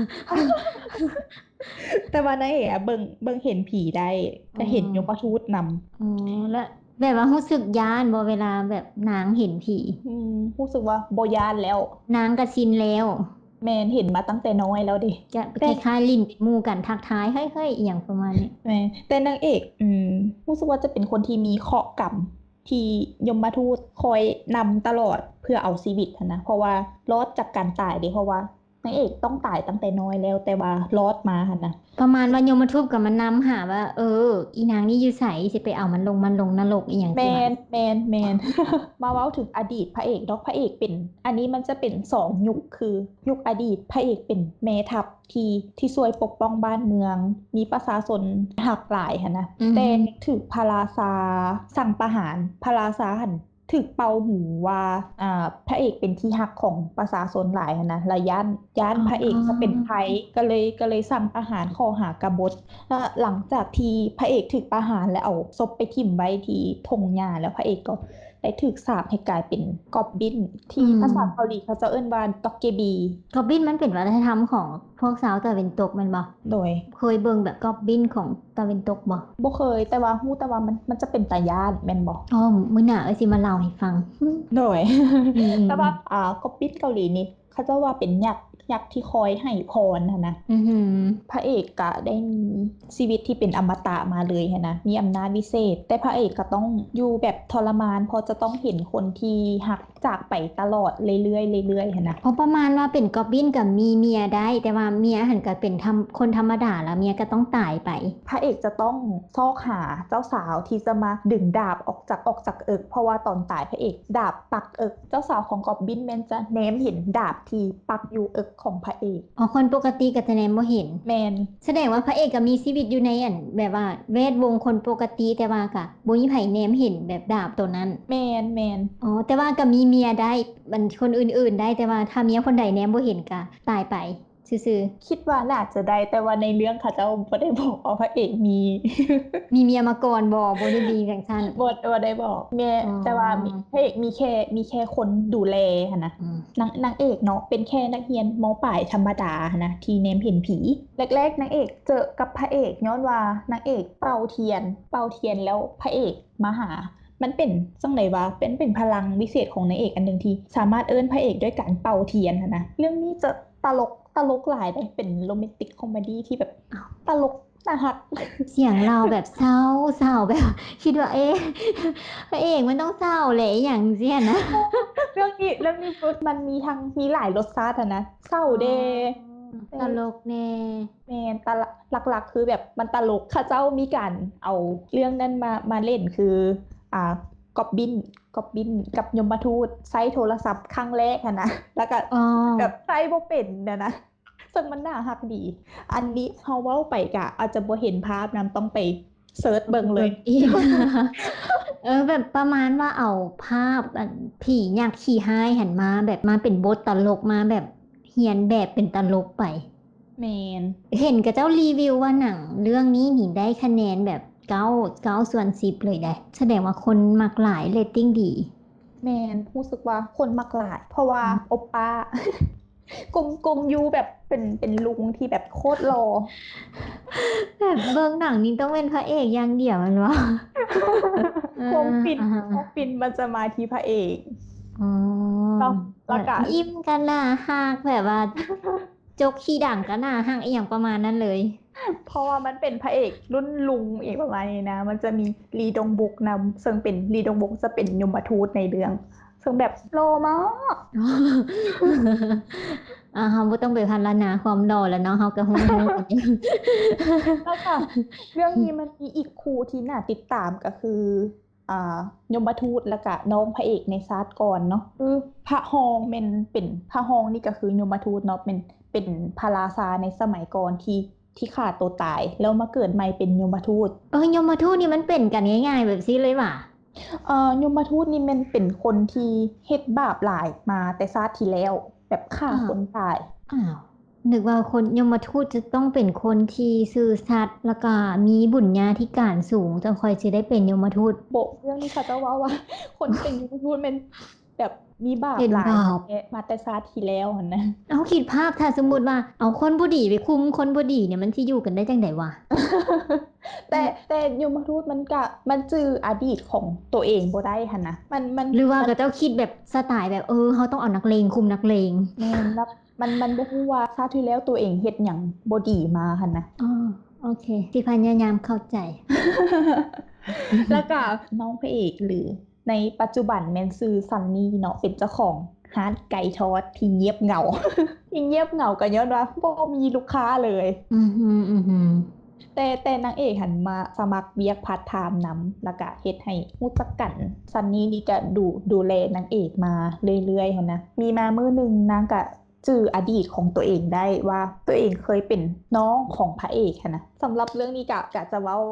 ແຕ່ວ່ານາງເອກອະເບິ່ງ ເບິ່ງເຫັນຜີໄດ້ ກະເຫັນ ອໍ ຍົມມະທູດນຳ. ອໍ ແລະ ແບບວ່າຮູ້ສຶກຢ້ານບໍ່ ເວລາແບບນາງເຫັນຜີ? ອືມ ຮູ້ສຶກວ່າບໍ່ຢ້ານແລ້ວ ນາງກະຊິນແລ້ວ. ແມ່ນ ເຫັນມາຕັ້ງແຕ່ນ້ອຍແລ້ວເດ ຈະ ແຕ່ ຄ້າຍໆຫຼິ້ນເປັນໝູ່ກັນ ທັກທາຍ ເຮີ້ຍໆ ອີ່ຫຍັງປະມານນີ້. ແມ່ນ ແຕ່ນາງເອກ ອືມ ຮູ້ສຶກວ່າຈະເປັນຄົນທີ່ມີເຄາະກຳ ທີ່ຍົມມະທູດຄອຍນຳຕະຫຼອດເພື່ອເອົາຊີວິດຫັ້ນນະ ເພາະວ່າລອດຈາກການຕາຍເດ ເພາະວ່າ ນາງເອກຕ້ອງຕາຍຕັ້ງແຕ່ນ້ອຍແລ້ວ ແຕ່ວ່າລອດມາຫັ້ນນະ ປະມານວ່າຍົມມະທູດກໍມານຳຫາວ່າ ເອີ ອີນາງນີ້ຢູ່ໃສ ຊິໄປເອົາມັນລົງ ມັນລົງນະລົກອີ່ຫຍັງ. ແມ່ນ ແມ່ນ ແມ່ນ ມາເວົ້າເຖິງອະດີດພະເອກເນາະ ພະເອກເປັນ ອັນນີ້ມັນຈະເປັນສອງຍຸກ ຄືຍຸກອະດີດພະເອກເປັນແມ່ທັບທີ່ ທີ່ຊ່ວຍປົກປ້ອງບ້ານເມືອງ ມີປະຊາຊົນຮັກຫຼາຍຫັ້ນນະ ອືມ ແຕ່ຖືກພະລາຊາສັ່ງປະຫານ ພະລາຊາຫັ້ນ ຖືກເປົ່າຫູວ່າ ອາ ພະເອກເປັນທີ່ຮັກຂອງປະຊາຊົນຫຼາຍຫັ້ນນະ ລະຢ້ານ ຢ້ານ ອໍ ພະເອກຈະເປັນໄພ ກໍເລີຍ ກໍເລີຍສັ່ງປະຫານຂໍ້ຫາກະບົດ. ແລະ ຫຼັງຈາກທີ່ພະເອກຖືກປະຫານ ແລະ ເອົາສົບໄປຖິ້ມໄວ້ທີ່ທົ່ງຫຍ້າ ແລ້ວພະເອກກໍໄດ້ຖືກສາບໃຫ້ກາຍເປັນກອບບິນ ທີ່ ອືມ ພາສາເກົາຫຼີເຂົາເຈົ້າເອີ້ນວ່າ Doggybee. ກອບບິນມັນເປັນວັດທະນະທຳຂອງພວກຊາວຕາເວັນຕົກແມ່ນບໍ່? ໂດຍ ເຄີຍເບິ່ງແບບກອບບິນຂອງ ຕາເວັນຕົກບໍ່? ບໍ່ເຄີຍ ແຕ່ວ່າຮູ້ແຕ່ວ່າມັນ ມັນຈະເປັນຕາຢ້ານແມ່ນບໍ່? ອໍ ມື້ໜ້າເອື້ອຍຊິມາເລົ່າໃຫ້ຟັງ. ໂດຍ ອືມໆ ແຕ່ວ່າ ອ່າ ກອບບິນເກົາຫຼີນີ້ ເຂົາເຈົ້າວ່າເປັນຍັກ ຍັກທີ່ຄອຍໃຫ້ພອນຫັ້ນນະ. ອືຮຶ ພະເອກກະໄດ້ມີຊີວິດທີ່ເປັນອະມະຕະມາເລີຍຫັ້ນນະ ມີອຳນາດວິເສດ ແຕ່ພະເອກກະຕ້ອງຢູ່ແບບທໍລະມານ ເພາະຈະຕ້ອງເຫັນຄົນທີ່ຮັກ ຈາກໄປຕະຫຼອດເລື້ອຍໆ ເລື້ອຍໆ ຫັ້ນນະ. ອໍ ປະມານວ່າເປັນກອບບິນກໍມີເມຍໄດ້ ແຕ່ວ່າເມຍຫັ້ນກໍເປັນທຳ ຄົນທຳມະດາ ແລ້ວເມຍກໍຕ້ອງຕາຍໄປ. ພະເອກຈະຕ້ອງຊອກຫາເຈົ້າສາວທີ່ຈະມາດຶງດາບອອກຈາກ ອອກຈາກເອິກ ເພາະວ່າຕອນຕາຍພະເອກດາບປັກເອິກ. ເຈົ້າສາວຂອງກອບບິນແມ່ນຈະແນມເຫັນດາບທີ່ປັກຢູ່ເອິກຂອງພະເອກ. ອໍ ຄົນປົກກະຕິກໍຈະແນມບໍ່ເຫັນ. ແມ່ນ. ສະແດງວ່າພະເອກກໍມີຊີວິດຢູ່ໃນ ອັນ ແບບວ່າແວດວົງຄົນປົກກະຕິ ແຕ່ວ່າກໍບໍ່ມີໃຜແນມເຫັນແບບດາບໂຕນັ້ນ. ແມ່ນໆ. ອໍ ແຕ່ວ່າກໍມີເມຍໄດ້ ອັນ ຄົນອື່ນໆໄດ້ ແຕ່ວ່າຖ້າເມຍຄົນໃດແນມບໍ່ເຫັນກໍຕາຍໄປຊື່ໆ. ຄິດວ່າໜ້າຈະໄດ້ ແຕ່ວ່າໃນເລື່ອງເຂົາເຈົ້າບໍ່ໄດ້ບອກວ່າພະເອກມີ ມີເມຍມາກ່ອນບໍ່? ບໍ່ໄດ້ມີຈັ່ງຊັ້ນ. ບໍ່ ບໍ່ໄດ້ບອກ. ແມ່ນ. ອໍ ແຕ່ວ່າມີ ພະເອກມີແຄ່ ມີແຄ່ຄົນດູແລຫັ້ນນະ. ອືມ. ນາງ ນາງເອກເນາະ ເປັນແຄ່ນັກຮຽນ ມ.ປາຍ ທຳມະດາຫັ້ນນະ ທີ່ແນມເຫັນຜີ. ແລກໆ ນາງເອກເຈີກັບພະເອກ ຍ້ອນວ່ານາງເອກເປົ່າທຽນ ເປົ່າທຽນແລ້ວພະເອກມາຫາ. ມັນເປັນຈັ່ງໃດວະ? ເປັນ ເປັນພະລັງວິເສດຂອງນາງເອກອັນໜຶ່ງທີ່ສາມາດເອີ້ນພະເອກດ້ວຍການເປົ່າທຽນຫັ້ນນະ. ເລື່ອງນີ້ຈະຕະຫຼົກ ຕະຫຼົກຫຼາຍເດ ເປັນໂຣແມນຕິກຄອມເມດີ້ທີ່ແບບ ອ້າວ ຕະຫຼົກ ໜ້າຮັກ. ສຽງລາວແບບເສົ້າ ເສົ້າ ແບບຄິດວ່າ ເອ ພະເອກມັນຕ້ອງເສົ້າແຫຼະ ອີ່ຫຍັງຈັ່ງຊີ້ຫັ້ນນະ. ເລື່ອງນີ້ ເລື່ອງນີ້ມັນມີທັງ ມີຫຼາຍລົດຊາດຫັ້ນນະ ເສົ້າແດ່ ອໍ ເອີ ຕະຫຼົກແດ່. ແມ່ນ ຕະ ຫຼັກໆ ຄືແບບມັນຕະຫຼົກ ເຂົາເຈົ້າມີການເອົາເລື່ອງນັ້ນມາ ມາຫຼິ້ນ ຄື ອ່າ ກອບບິນ ກອບບິນກັບຍົມມະທູດໃຊ້ໂທລະສັບຄັ້ງແລກຫັ້ນນະ ແລ້ວກໍ ອໍ ແບບໃຊ້ບໍ່ເປັນຫັ້ນນະ. ເຊິ່ງມັນໜ້າຮັກດີ. ອັນນີ້ເຮົາເວົ້າໄປກະອາດຈະບໍ່ເຫັນພາບນຳ ຕ້ອງໄປເສີດເບິ່ງເລີຍ. ເອີ ແບບປະມານວ່າເອົາພາບອັນຜີຍັກຂີ້ຮ້າຍຫັ້ນມາ ແບບມາເປັນບົດຕະຫຼົກ ມາແບບຮຽນແບບເປັນຕະຫຼົກໄປ. ແມ່ນ. ເຫັນເຂົາເຈົ້າຣີວິວວ່າໜັງເລື່ອງນີ້ນີ້ໄດ້ຄະແນນແບບເກົ້າ ເກົ້າສ່ວນສິບເລີຍເດ້. ສະແດງວ່າຄົນມັກຫຼາຍ ເຣດຕິງດີ. ແມ່ນ ຮູ້ສຶກວ່າຄົນມັກຫຼາຍ ເພາະວ່າ ອືມ ໂອປ້າ ກົງ ກົງຢູແບບເປັນ ເປັນລຸງທີ່ແບບໂຄດຫຼໍ່ ແບບເບິ່ງໜັງນີ້ຕ້ອງເປັນພະເອກຢ່າງດຽວແມ່ນບໍ່? ຄວາມຟິນ ອາ ຄວາມຟິນມັນຈະມາທີ່ພະເອກ. ອໍ ເນາະ ແລ້ວກະ ແບບຍິ້ມກະໜ້າຮັກ ແບບວ່າ ຈົກຂີ້ດັງກະໜ້າຮັກ ອີ່ຫຍັງປະມານນັ້ນເລີຍ. ເພາະວ່າມັນເປັນພະເອກລຸ້ນລຸງອີກປະມານນີ້ນະ ມັນຈະມີລີດົງບຸກນຳ ເຊິ່ງເປັນ ລີດົງບຸກຈະເປັນຍົມມະທູດໃນເລື່ອງ ເຊິ່ງແບບຫຼໍ່ມາກ. ອ່າ ເຮົາບໍ່ຕ້ອງໄປພັນລະນາຄວາມຫຼໍ່ແລ້ວເນາະ ເຮົາກະຮູ້ໆກັນຢູ່. ແລ້ວກະເລື່ອງນີ້ມັນມີອີກຄູ່ທີ່ໜ້າຕິດຕາມ ກະຄື ອ່າ ຍົມມະທູດ ແລ້ວກະນ້ອງພະເອກໃນຊາດກ່ອນເນາະ ຄືພະຮອງ ແມ່ນເປັນ ພະຮອງນີ້ກະຄືຍົມມະທູດເນາະ ແມ່ນເປັນພະລາຊາໃນສະໄໝກ່ອນທີ່ ທີ່ຂ້າໂຕຕາຍ ແລ້ວມາເກີດໃໝ່ເປັນຍົມມະທູດ. ເອີ ຍົມມະທູດນີ້ມັນເປັນກັນງ່າຍໆແບບຊີ້ເລີຍຫວາ? ເອີ ຍົມມະທູດນີ້ແມ່ນເປັນຄົນທີ່ເຮັດບາບຫຼາຍມາແຕ່ຊາດທີ່ແລ້ວ ແບບຂ້າ ອ້າວ ຄົນຕາຍ. ອ້າວ ນຶກວ່າຄົນ ຍົມມະທູດຈະຕ້ອງເປັນຄົນທີ່ຊື່ສັດ ແລ້ວກະມີບຸນຍາທິການສູງ ຈັ່ງຄ່ອຍຊິໄດ້ເປັນຍົມມະທູດ. ບໍ່ ເລື່ອງນີ້ເຂົາເຈົ້າເວົ້າວ່າ ຄົນເປັນຍົມມະທູດແມ່ນແບບມີບາບຫຼາຍ ເຮັດບາບ ມາແຕ່ຊາດທີ່ແລ້ວຫັ້ນນະ. ເຮົາຄິດພາບ ຖ້າສົມມຸດວ່າເອົາຄົນບໍ່ດີໄປຄຸມຄົນບໍ່ດີນີ້ ມັນຊິຢູ່ກັນໄດ້ຈັ່ງໃດຫວາ? ແຕ່ ແຕ່ຍົມມະທູດມັນກະ ມັນຈື່ອະດີດຂອງໂຕເອງບໍ່ໄດ້ຫັ້ນນະ ມັນ ມັນ ຫຼືວ່າ ມັນ ເຂົາເຈົ້າຄິດແບບສະໄຕແບບ ເອີ ເຮົາຕ້ອງເອົານັກເລງຄຸມນັກເລງ. ແມ່ນ ແລ້ວ ມັນ ມັນບໍ່ຮູ້ວ່າຊາດທີ່ແລ້ວໂຕເອງເຮັດຫຍັງບໍ່ດີມາຫັ້ນນະ. ອໍ ໂອເຄ ຊິພະຍາຍາມເຂົ້າໃຈ. ແລ້ວກະນ້ອງພະເອກ ຫຼື ໃນປັດຈຸບັນແມ່ນຊື່ຊັນນີເນາະ ເປັນເຈົ້າຂອງຮ້ານໄກ່ທອດທີ່ງຽບເຫງົາ ທີ່ງຽບເຫງົາກະຍ້ອນວ່າບໍ່ມີລູກຄ້າເລີຍ. ອືຮຶ ອືຮຶ. ແຕ່ ແຕ່ນາງເອກຫັ້ນມາສະໝັກວຽກພາດທາມນຳ ແລ້ວກະເຮັດໃຫ້ຮູ້ຈັກກັນ. ຊັນນີນີ້ກະດູ ດູແລນາງເອກມາເລື້ອຍໆຫັ້ນນະ. ມີມາມື້ໜຶ່ງນາງກະ ຈື່ອະດີດຂອງໂຕເອງໄດ້ວ່າໂຕເອງເຄີຍເປັນນ້ອງຂອງພະເອກຫັ້ນນະ. ສຳລັບເລື່ອງນີ້ກະ ກະຈະເວົ້າ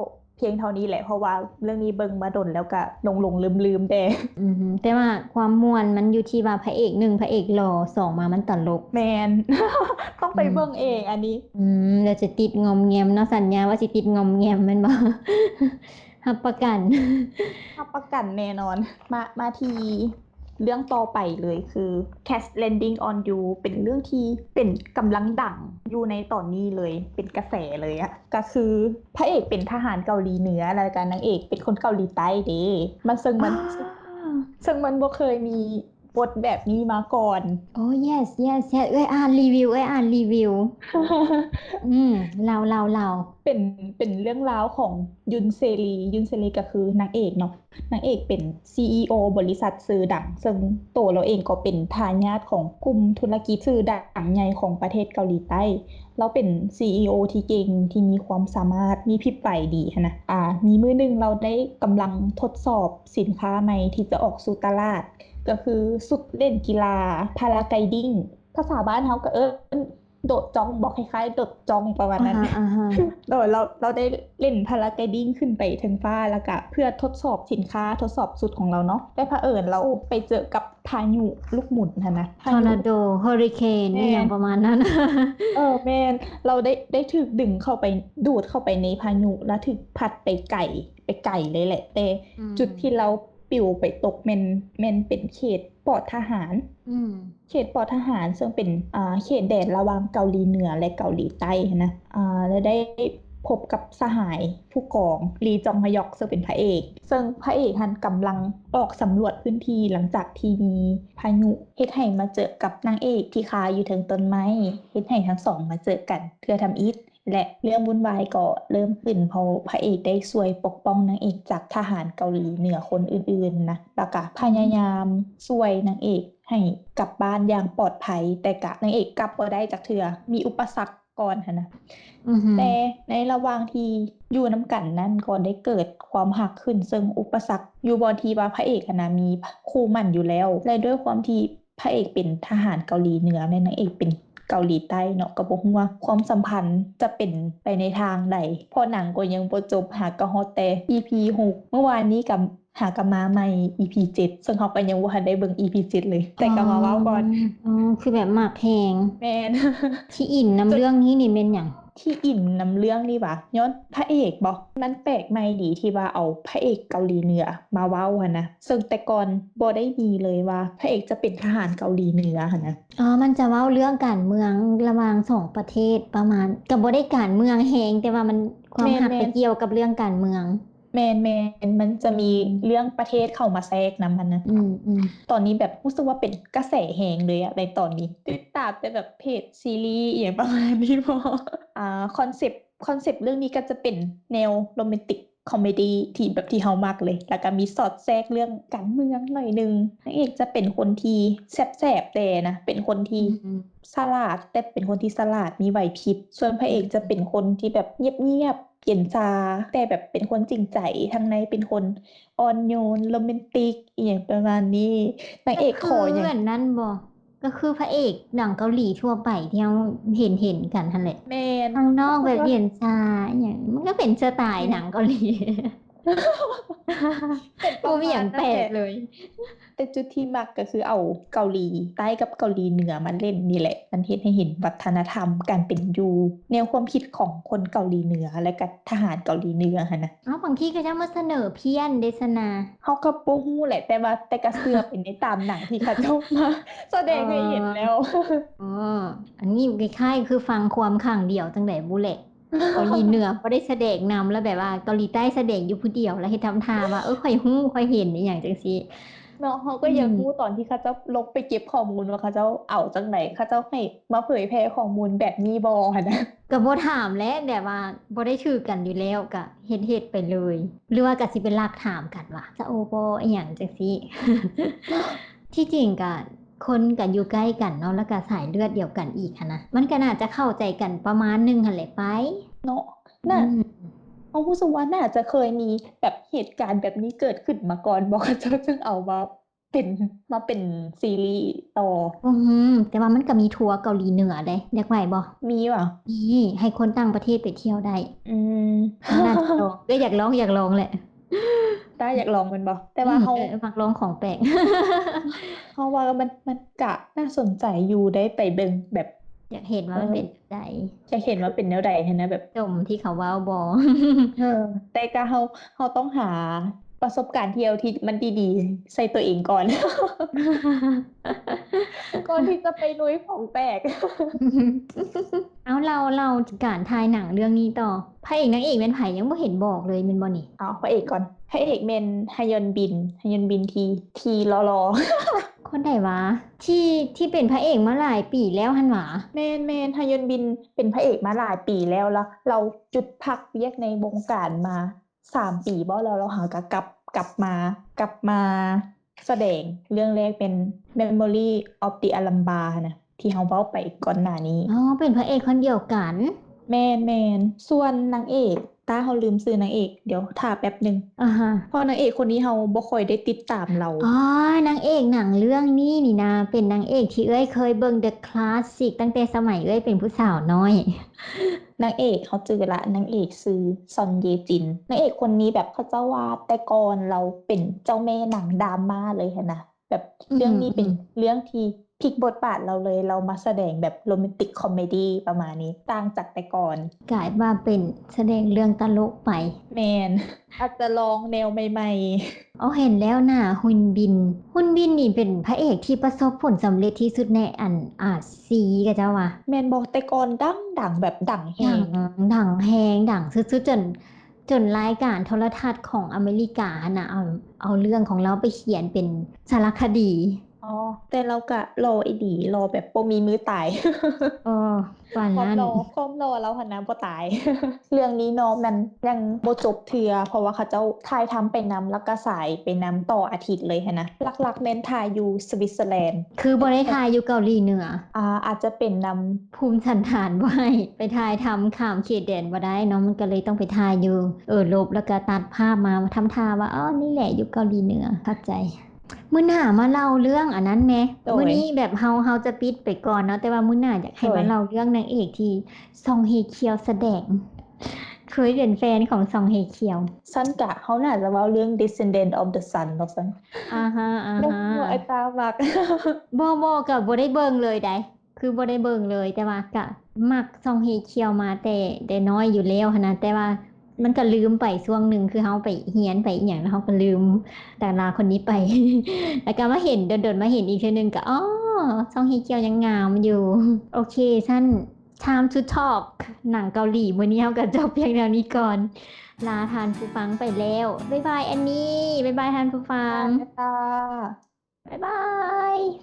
ພຽງເທົ່ານີ້ແຫຼະ ເພາະວ່າເລື່ອງນີ້ເບິ່ງມາດົນແລ້ວກະຫຼົງໆລືມໆແດ່. ອືຮຶ ແຕ່ວ່າຄວາມມ່ວນມັນຢູ່ທີ່ວ່າພະເອກ ໜຶ່ງ ພະເອກຫຼໍ່ ສອງ ມາມັນຕະຫຼົກ. ແມ່ນ ຕ້ອງໄປເບິ່ງເອງອັນນີ້. ອືມ ແລ້ວຈະຕິດງອມແງມເນາະ ສັນຍາວ່າຊິຕິດງອມແງມແມ່ນບໍ່? ຮັບປະກັນ ຮັບປະກັນແນ່ນອນ. ມາ ມາທີ່ເລື່ອງຕໍ່ໄປເລີຍ ຄື Crash Landing on You ເປັນເລື່ອງທີ່ເປັນກຳລັງດັງຢູ່ໃນຕອນນີ້ເລີຍ ເປັນກະແສເລີຍອະ ກະຄືພະເອກເປັນທະຫານເກົາຫຼີເໜືອ ແລ້ວກະນາງເອກເປັນຄົນເກົາຫຼີໃຕ້ເດ້. ມັນ ເຊິ່ງມັນ ເຊິ່ງມັນບໍ່ເຄີຍມີບົດແບບນີ້ມາກ່ອນ. ໂອ້ yes yes yes ເອື້ອຍອ່ານຣີວິວ ເອື້ອຍອ່ານຣີວິວ. ອືມ ເລົ່າ ເລົ່າ ເລົ່າ. ເປັນ ເປັນເລື່ອງລາວຂອງຍຸນເຊລີ. ຍຸນເຊລີກະຄືນາງເອກເນາະ. ນາງເອກເປັນ ຊີອີໂອ ບໍລິສັດຊື່ດັງ ເຊິ່ງໂຕລາວເອງກໍເປັນທາຍາດຂອງກຸ່ມທຸລະກິດຊື່ດັງໃຫຍ່ຂອງປະເທດເກົາຫຼີໃຕ້. ລາວເປັນ ຊີອີໂອ ທີ່ເກັ່ງ ທີ່ມີຄວາມສາມາດ ມີພິບໄວດີຫັ້ນນະ. ອາ ມີມື້ໜຶ່ງລາວໄດ້ກຳລັງທົດສອບສິນຄ້າໃໝ່ທີ່ຈະອອກສູ່ຕະຫຼາດ ກະຄືຊຸດຫຼິ້ນກິລາ Paragliding. ພາສາບ້ານເຮົາກະເອີ້ນ ໂດດຈ້ອງບໍ ຄ້າຍໆໂດດຈ້ອງປະມານນັ້ນ. ໂດຍ ລາວ ລາວໄດ້ຫຼິ້ນ Paragliding ຂຶ້ນໄປເທິງຟ້າ ແລ້ວກະເພື່ອທົດສອບສິນຄ້າ ທົດສອບຊຸດຂອງລາວເນາະ. ແຕ່ພະເອີນລາວໄປເຈີກັບພາຍຸລູກໝູນຫັ້ນນະ ທອນນາໂດ ເຮີຣິເຄນ ອີ່ຫຍັງປະມານນັ້ນ. ເອີ ແມ່ນ ລາວໄດ້ ໄດ້ຖືກດຶງເຂົ້າໄປ ດູດເຂົ້າໄປໃນພາຍຸ ແລ້ວຖືກພັດໄປໄກ ໄປໄກເລີຍແຫຼະ. ແຕ່ຈຸດທີ່ລາວປິວໄປຕົກແມ່ນ ແມ່ນເປັນເຂດ ປອດທະຫານ ອືມ ເຂດປອດທະຫານ ເຊິ່ງເປັນ ອ່າ ເຂດແດນລະຫວ່າງເກົາຫຼີເໜືອ ແລະ ເກົາຫຼີໃຕ້ຫັ້ນນະ. ອ່າ ແລະ ໄດ້ພົບກັບສະຫາຍຜູ້ກອງ ລີ ຈອງຮະຢອກ ເຊິ່ງເປັນພະເອກ ເຊິ່ງພະເອກຫັ້ນກຳລັງອອກສຳຫຼວດພື້ນທີ່ ຫຼັງຈາກທີ່ມີພາຍຸ ເຮັດໃຫ້ມາເຈີກັບນາງເອກທີ່ຄາຢູ່ເທິງຕົ້ນໄມ້ ເຮັດໃຫ້ທັງສອງມາເຈີກັນເທື່ອທຳອິດ. ແລະ ເລື່ອງວຸ້ນວາຍກໍເລີ່ມຂຶ້ນ ເພາະພະເອກໄດ້ຊ່ວຍປົກປ້ອງນາງເອກຈາກທະຫານເກົາຫຼີເໜືອຄົນອື່ນໆນະ ແລ້ວກະພະຍາຍາມຊ່ວຍນາງເອກໃຫ້ກັບບ້ານຢ່າງປອດໄພ, ແຕ່ກະນາງເອກກັບບໍ່ໄດ້ຈັກເທື່ອ, ມີອຸປະສັກກ່ອນຫັ້ນນະ. ແຕ່ໃນລະຫວ່າງທີ່ຢູ່ນຳກັນນັ້ນກໍໄດ້ເກີດຄວາມຮັກຂຶ້ນ, ເຊິ່ງອຸປະສັກຢູ່ບ່ອນທີ່ວ່າພະເອກຫັ້ນນະມີຄູ່ໝັ້ນຢູ່ແລ້ວ ແລະ ດ້ວຍຄວາມທີ່ ພະເອກເປັນທະຫານເກົາຫຼີເໜືອ ແລະ ນາງເອກເປັນ ເກົາຫຼີໃຕ້ເນາະ ກໍບໍ່ຮູ້ວ່າຄວາມສຳພັນຈະເປັນໄປໃນທາງໃດ ເພາະໜັງກໍຍັງບໍ່ຈົບ ຫາກໍຮອດແຕ່ອີພີຫົກ ເມື່ອວານນີ້ກໍຫາກໍມາໃໝ່ອີພີເຈັດ ເຊິ່ງເຮົາກໍຍັງບໍ່ທັນໄດ້ເບິ່ງອີພີເຈັດເລີຍ ແຕ່ກໍມາເວົ້າກ່ອນ. ອໍ ອໍ ຄືແບບມັກແຮງ. ແມ່ນ. ທີ່ອິນນຳເລື່ອງນີ້ນີ້ແມ່ນຫຍັງ? ທີ່ອິນນຳເລື່ອງນີ້ຫວາ? ຍ້ອນພະເອກບໍ? ມັນແປກໃໝ່ດີທີ່ວ່າເອົາພະເອກເກົາຫຼີເໜືອມາເວົ້າຫັ້ນນະ ເຊິ່ງແຕ່ກ່ອນບໍ່ໄດ້ມີເລີຍວ່າພະເອກຈະເປັນທະຫານເກົາຫຼີເໜືອຫັ້ນນະ. ອໍ ມັນຈະເວົ້າເລື່ອງການເມືອງລະຫວ່າງສອງປະເທດປະມານ ກໍບໍ່ໄດ້ການເມືອງແຮງ ແຕ່ວ່າມັນ ຄວາມຮັກ ແມ່ນໆ ໄປກ່ຽວກັບເລື່ອງການເມືອງ. ແມ່ນໆ ມັນຈະມີ ອືມ ເລື່ອງປະເທດເຂົ້າມາແຊກນຳຫັ້ນນະ. ອືມໆ ຕອນນີ້ແບບຮູ້ສຶກວ່າເປັນກະແສແຮງເລີຍອະ ໃນຕອນນີ້ ຕິດຕາມແຕ່ແບບເພຈຊີຣີອີ່ຫຍັງປະມານນີ້ບໍ. ອ່າ ຄອນເຊັບ ຄອນເຊັບເລື່ອງນີ້ກໍຈະເປັນແນວໂຣແມນຕິກຄອມເມດີ້ທີ່ແບບທີ່ເຮົາມັກເລີຍ ແລ້ວກໍມີສອດແຊກເລື່ອງການເມືອງໜ້ອຍໜຶ່ງ. ນາງເອກຈະເປັນຄົນທີ່ແສບໆແດ່ນະ ເປັນຄົນທີ່ ອືມ ສະຫຼາດ ແຕ່ເປັນຄົນທີ່ສະຫຼາດ ມີໄຫວພິບ. ສ່ວນພະເອກຈະເປັນຄົນທີ່ແບບງຽບໆ ເຢັນຊາ ແຕ່ແບບເປັນຄົນຈິງໃຈ ທາງໃນເປັນຄົນອ່ອນໂຍນ ໂຣແມນຕິກ ອີ່ຫຍັງປະມານນີ້. ນາງເອກຂໍຫຍັງ? ກໍຄືອັນນັ້ນບໍ? ກໍຄືພະເອກໜັງເກົາຫຼີທົ່ວໄປທີ່ເຮົາເຫັນໆກັນຫັ້ນແຫຼະ. ແມ່ນ. ທາງນອກແບບເຢັນຊາອີ່ຫຍັງ ມັນກໍເປັນສະໄຕລ໌ ອືມ ໜັງເກົາຫຼີ. ບໍ່ມີຫຍັງແປກເລີຍ. ແຕ່ຈຸດທີ່ມັກກໍຄືເອົາເກົາຫຼີໃຕ້ກັບເກົາຫຼີເໜືອມາຫຼິ້ນນີ້ແຫຼະ ມັນເຮັດໃຫ້ເຫັນວັດທະນະທຳການເປັນຢູ່ ແນວຄວາມຄິດຂອງຄົນເກົາຫຼີເໜືອ ແລະກະທະຫານເກົາຫຼີເໜືອຫັ້ນນະ. ເອົ້າ ບາງທີເຂົາເຈົ້າມາສະເໜີພຽນເດຊະນາ. ເຮົາກໍບໍ່ຮູ້ແຫຼະ ແຕ່ວ່າ ແຕ່ກໍເຊື່ອໄປໃນຕາມໜັງທີ່ເຂົາເຈົ້າມາສະແດງໃຫ້ເຫັນແລ້ວ. ອໍ ອັນນີ້ຄ້າຍໆຄືຟັງຄວາມຂ້າງດຽວຈັ່ງໃດບໍ່ແຫຼະ. ເກົາຫຼີເໜືອບໍ່ໄດ້ສະແດງນຳ ແລ້ວແບບວ່າເກົາຫຼີໃຕ້ສະແດງຢູ່ຜູ້ດຽວ ແລ້ວເຮັດທຳທ່າວ່າ ເອີ ຂ້ອຍຮູ້ ຂ້ອຍເຫັນ ອີ່ຫຍັງຈັ່ງຊີ້ເນາະ. ເຮົາກໍຢາກ ອືມ ຮູ້ຕອນທີ່ເຂົາເຈົ້າລົງໄປເກັບຂໍ້ມູນວ່າເຂົາເຈົ້າເອົາຈັ່ງໃດ ເຂົາເຈົ້າໃຫ້ມາເຜີຍແຜ່ຂໍ້ມູນແບບນີ້ບໍ່ຫັ້ນນະ. ກໍບໍ່ຖາມແຫຼະ ແບບວ່າບໍ່ໄດ້ຖືກກັນຢູ່ແລ້ວ ກໍເຮັດໆໄປເລີຍ ຫຼືວ່າກໍຊິໄປລັກຖາມກັນວ່າ ສະໂອບໍ່ ອີ່ຫຍັງຈັ່ງຊີ້. ທີ່ຈິງກໍ ຄົນກໍຢູ່ໃກ້ກັນເນາະ ແລ້ວກໍສາຍເລືອດດຽວກັນອີກຫັ້ນນະ ມັນກໍໜ້າຈະເຂົ້າໃຈກັນປະມານໜຶ່ງຫັ້ນແຫຼະໄປເນາະ. ໜ້າ ອືມ ເຮົາຮູ້ສຶກວ່າໜ້າຈະເຄີຍມີແບບເຫດການແບບນີ້ເກີດຂຶ້ນມາກ່ອນບໍ່ ເຂົາເຈົ້າຈຶ່ງເອົາມາເປັນ ມາເປັນຊີຣີຕໍ່. ອືມ ແຕ່ວ່າມັນກໍມີທົ່ວເກົາຫຼີເໜືອເດ້ ຢາກໄປບໍ່? ມີຫວາ? ມີ ໃຫ້ຄົນຕ່າງປະເທດໄປທ່ຽວໄດ້. ອືມ ໜ້າຈະລອງ ເອີ ຢາກລອງ ຢາກລອງແຫຼະ. ຕາຢາກລອງແມ່ນບໍ່? ແຕ່ວ່າ ອືມ ເຮົາ ເອີ ມັກລອງຂອງແປກ. ເຮົາວ່າມັນ ມັນກະໜ້າສົນໃຈຢູ່ ໄດ້ໄປເບິ່ງແບບ ຢາກເຫັນວ່າມັນເປັນແນວໃດ ເອີ ຢາກເຫັນວ່າເປັນແນວໃດຫັ້ນນະ ແບບສົມທີ່ເຂົາເວົ້າບໍ່? ເອີ ແຕ່ກະເຮົາ ເຮົາຕ້ອງຫາປະສົບການທ່ຽວທີ່ມັນດີໆໃສ່ຕົວເອງກ່ອນ ກ່ອນທີ່ຈະໄປລຸຍຂອງແປກ. ເອົາ ເລົ່າ ເລົ່າການຖ່າຍໜັງເລື່ອງນີ້ຕໍ່. ພະເອກນາງເອກແມ່ນໃຜ? ຍັງບໍ່ເຫັນບອກເລີຍແມ່ນບໍ່ນີ້? ເອົາພະເອກກ່ອນ. ພະເອກແມ່ນຮະຍອນບິນ ຮະຍອນບິນທີ່ ທີ່ຫຼໍ່ໆ. ຄົນໃດຫວາ? ທີ່ ທີ່ເປັນພະເອກມາຫຼາຍປີແລ້ວຫັ້ນຫວາ? ແມ່ນໆ ຮະຍອນບິນເປັນພະເອກມາຫຼາຍປີແລ້ວ ລະລາວຢຸດພັກວຽກໃນວົງການມາ ສາມປີບໍ ແລ້ວ ແລ້ວເຮົາກໍກັບ ກັບມາ ກັບມາສະແດງເລື່ອງແລກແມ່ນ Memory of the Alhambra ຫັ້ນນະ ທີ່ເຮົາເວົ້າໄປກ່ອນໜ້ານີ້. ອໍ ເປັນພະເອກຄົນດຽວກັນ. ແມ່ນໆ. ສ່ວນນາງເອກ ຕາ ເຮົາລືມຊື່ນາງເອກ ດຽວຖ້າແປັບໜຶ່ງ. ອາຮະ. ເພາະນາງເອກຄົນນີ້ເຮົາບໍ່ຄ່ອຍໄດ້ຕິດຕາມລາວ. ອໍ ນາງເອກໜັງເລື່ອງນີ້ນີ້ນາ ເປັນນາງເອກທີ່ເອື້ອຍເຄີຍເບິ່ງ The Classic ຕັ້ງແຕ່ສະໄໝເອື້ອຍເປັນຜູ້ສາວນ້ອຍ. ນາງເອກ ເຮົາຈື່ລະ ນາງເອກຊື່ ຊອນ ເຢຈິນ. ນາງເອກຄົນນີ້ແບບເຂົາເຈົ້າວ່າແຕ່ກ່ອນລາວເປັນເຈົ້າແມ່ໜັງດຣາມາເລີຍຫັ້ນນະ ແບບ ອືມ ເລື່ອງນີ້ເປັນ ອືມ ເລື່ອງທີ່ພິກບົດບາດລາວເລີຍ ລາວມາສະແດງແບບໂຣແມນຕິກຄອມເມດີ້ປະມານນີ້ ຕ່າງຈາກແຕ່ກ່ອນ ກາຍວ່າເປັນສະແດງເລື່ອງຕະຫຼົກໄປ. ແມ່ນ. ອາດຈະລອງແນວໃໝ່ໆ. ອໍ ເຫັນແລ້ວໜ້າ ຮຸນບິນ. ຮຸນບິນນີ້ເປັນພະເອກທີ່ປະສົບຜົນສຳເລັດທີ່ສຸດໃນອັນ ອາຊີ ເຂົາເຈົ້າວ່າ. ແມ່ນບໍ່? ແຕ່ກ່ອນດັງໆ ແບບດັງແຮງ. ດັງ ດັງແຮງ ດັງສຸດໆ ຈົນ ຈົນລາຍການໂທລະທັດຂອງອາເມລິກາຫັ້ນນະ ເອົາ ເອົາເລື່ອງຂອງລາວໄປຂຽນເປັນສາລະຄະດີ. ອໍ ແຕ່ລາວກະຫຼໍ່ອີ່ຫຼີ ຫຼໍ່ແບບບໍ່ມີມື້ຕາຍ. ເອີ ປານນັ້ນ. ຄວາມຫຼໍ່ ຄວາມຫຼໍ່ລາວຫັ້ນນະບໍ່ຕາຍ. ເລື່ອງນີ້ເນາະ ມັນຍັງບໍ່ຈົບເທື່ອ ເພາະວ່າເຂົາເຈົ້າຖ່າຍທຳໄປນຳ ແລ້ວກະສາຍໄປນຳຕໍ່ອາທິດເລີຍຫັ້ນນະ. ຫຼັກໆແມ່ນຖ່າຍຢູ່ສະວິດເຊີແລນ. ຄືບໍ່ໄດ້ຖ່າຍຢູ່ເກົາຫຼີເໜືອ? ອາ ອາດຈະເປັນນຳ ພູມສັນຖານບໍ່ໃຫ້ໄປຖ່າຍທຳຂ້າມເຂດແດນບໍ່ໄດ້ເນາະ ມັນກໍເລີຍຕ້ອງໄປຖ່າຍຢູ່ເອີຣົບ ແລ້ວກໍຕັດພາບມາທຳທ່າວ່າ ອໍ ນີ້ແຫຼະຢູ່ເກົາຫຼີເໜືອ. ເຂົ້າໃຈ. ມື້ໜ້າມາເລົ່າເລື່ອງອັນນັ້ນແດ່. ໂດຍ ມື້ນີ້ແບບເຮົາ ເຮົາຈະປິດໄປກ່ອນເນາະ ແຕ່ວ່າມື້ໜ້າຢາກໃຫ້ ໂດຍ ມາເລົ່າເລື່ອງນາງເອກທີ່ຊອງເຮຄຽວສະແດງ. ເຄີຍເປັນແຟນຂອງຊອງເຮຄຽວ. ຊັ້ນກະເຮົາໜ້າຈະເວົ້າເລື່ອງ Descendants of the Sun ເນາະຊັ້ນ. ອາຮະ ອາ ແມ່ນ ຮະ ບໍ່ ອ້າຍຕ້າມັກ? ບໍ່ ບໍ່ ກໍບໍ່ໄດ້ເບິ່ງເລີຍໃດ໋ ຄືບໍ່ໄດ້ເບິ່ງເລີຍ ແຕ່ວ່າກະມັກຊອງເຮຄຽວມາແຕ່ ແຕ່ນ້ອຍຢູ່ແລ້ວຫັ້ນນະ ແຕ່ວ່າມັນກໍລືມໄປຊ່ວງໜຶ່ງ ຄືເຮົາໄປຮຽນໄປອີ່ຫຍັງ ແລ້ວເຮົາກໍລືມດາລາຄົນນີ້ໄປ ແລ້ວກໍມາເຫັນ ດົນໆມາເຫັນອີກເທື່ອໜຶ່ງກໍ ອໍ ຊອງເຮຄຽວຍັງງາມຢູ່. ໂອເຄ ຊັ້ນ Time to Talk ໜັງເກົາຫຼີມື້ນີ້ເຮົາກໍຈົບພຽງເທົ່ານີ້ກ່ອນ ລາທ່ານຜູ້ຟັງໄປແລ້ວ. ບາຍບາຍແອນນີ ບາຍບາຍທ່ານຜູ້ຟັງ. ບາຍບາຍ. ບາຍບາຍ.